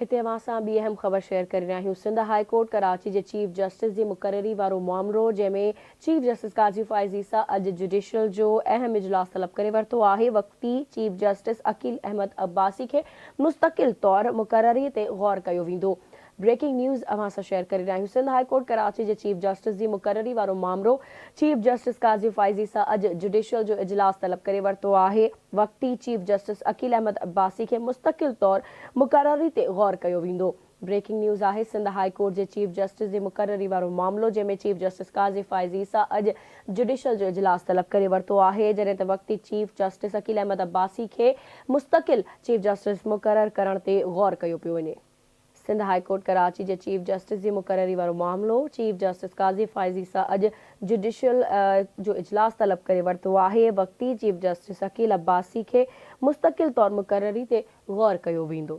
هتي اوهان سان ٻي اهم خبر شيئر ڪري رهيا آهيون سنڌ هاء ڪورٽ ڪراچي جي چيف جسٽس جي مقرري وارو مامرو جنهن ۾ چيف جسٽس قاضي فائز عيسيٰ اڄ جڊيشل جو اهم اجلاس طلب ڪري ورتو آهي وقتي چيف جسٽس عقيل احمد عباسي کي مستقل طور مقرري تي غور ڪيو ويندو بريڪنگ نيوز اوهان سان شيئر ڪري رهيا آهيون سنڌ هاء ڪورٽ ڪراچي جي چيف جسٽس جي مقرري وارو مامرو چيف جسٽس قاضي فائز عيسيٰ اڄ جڊيشل جو اجلاس طلب ڪري ورتو آهي وقتي چيف جسٽس عقيل احمد عباسي کي مستقل طور مقرري تي غور ڪيو ويندو. بريڪنگ نيوز آهي سنڌ هاء ڪورٽ جي چيف جسٽس جي مقرري وارو معاملو جنهن ۾ چيف جسٽس قاضي فائز عيسيٰ اڄ جڊيشل جو اجلاس طلب ڪري ورتو آهي جڏهن ته وقتي چيف جسٽس عقيل احمد عباسي کي مستقل چيف جسٽس مقرر ڪرڻ تي غور ڪيو پيو وڃي. سنڌ هاء ڪورٽ ڪراچي جي چيف جسٽس جي مقرري وارو معاملو چيف جسٽس قاضي فائز عيسيٰ اڄ جڊيشل جو اجلاس طلب ڪري ورتو آهي وقتي چيف جسٽس عقيل عباسي کي مستقل طور مقرري تي غور ڪيو ويندو.